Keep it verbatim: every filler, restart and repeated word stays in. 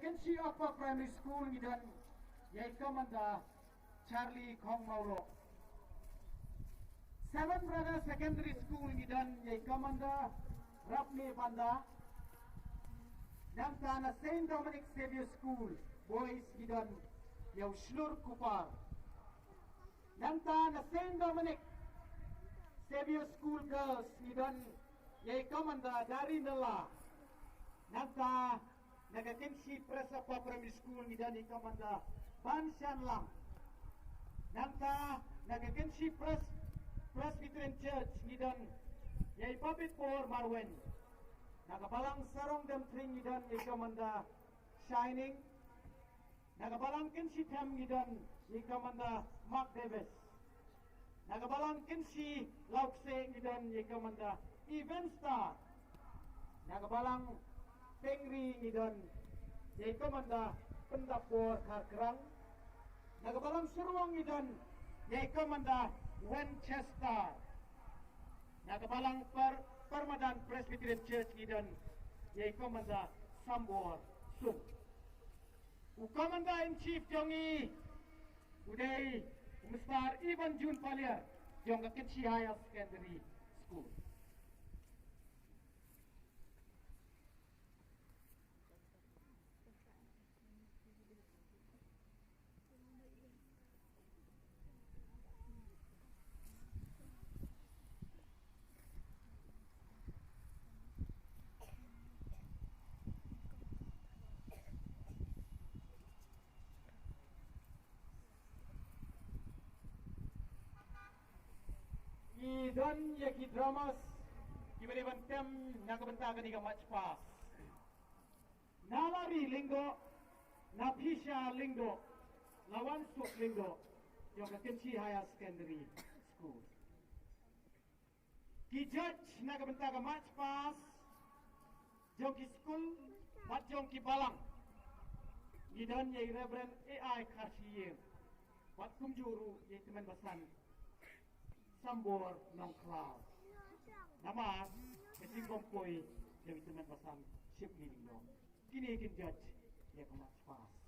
Kynshi Upper Primary School ngi don ïa i Commander Charlie Khongmawroh. Seven Brothers Secondary School ngi don ïa i Commander Rapne Banda. Nangta na Saint Dominic Xavier School Boys ngi don ïa u Shlur Kupar. Nangta na Saint Dominic Xavier School Girls ngi don ïa i Commander Dari Nela. Nangta na ka Kynshi Pres Upper Primary School ngi don i Commander Ban Shan Lang. Nangta na ka Kynshi Pres Presbyterian Church ngi don ïa i Babit Bor Marwen. Na ka Balang Sarong Demthring ngi don ïa i Commander Shining. Na ka Balang Kynshi Them ngi don ïa i Commander Mark Davis. Na ka Balang Kynshi Lawkseh ngi don ïa i Commander Even Star. Na ka Balang Pengri ngi don ïa i Commander Pyndapbor Kharkrang. Na ka Balang Shyrwang ngi don ïa i Commander Winchester. Na ka Balang Par Parmadan Presbyterian Church ngi don ïa i Commander Sambor Sum. U Commander in Chief jong ngi u dei u Mister Ivan Jun Paliar jong ka Kynshi Higher Secondary School. Ngi don ïa ki drummers kiba dei ban tem na ka bynta kane ka march past. Nalari Lyngdoh, Naphisha Lyngdoh, Lawansuk Lyngdoh, jong ka Kynshi Higher Secondary School. Ki judge na ka bynta ka march past jong ki skul bad jong ki balang, ngi don ïa i Reverend A I Kharshie bad kumjuh ruh ïa i tymmen basan Sambor Nongkhlaw. Namar ka jingbym poi jong i tymmen basan Shipli Lyngdoh. Kine kin judge ïa ka march past.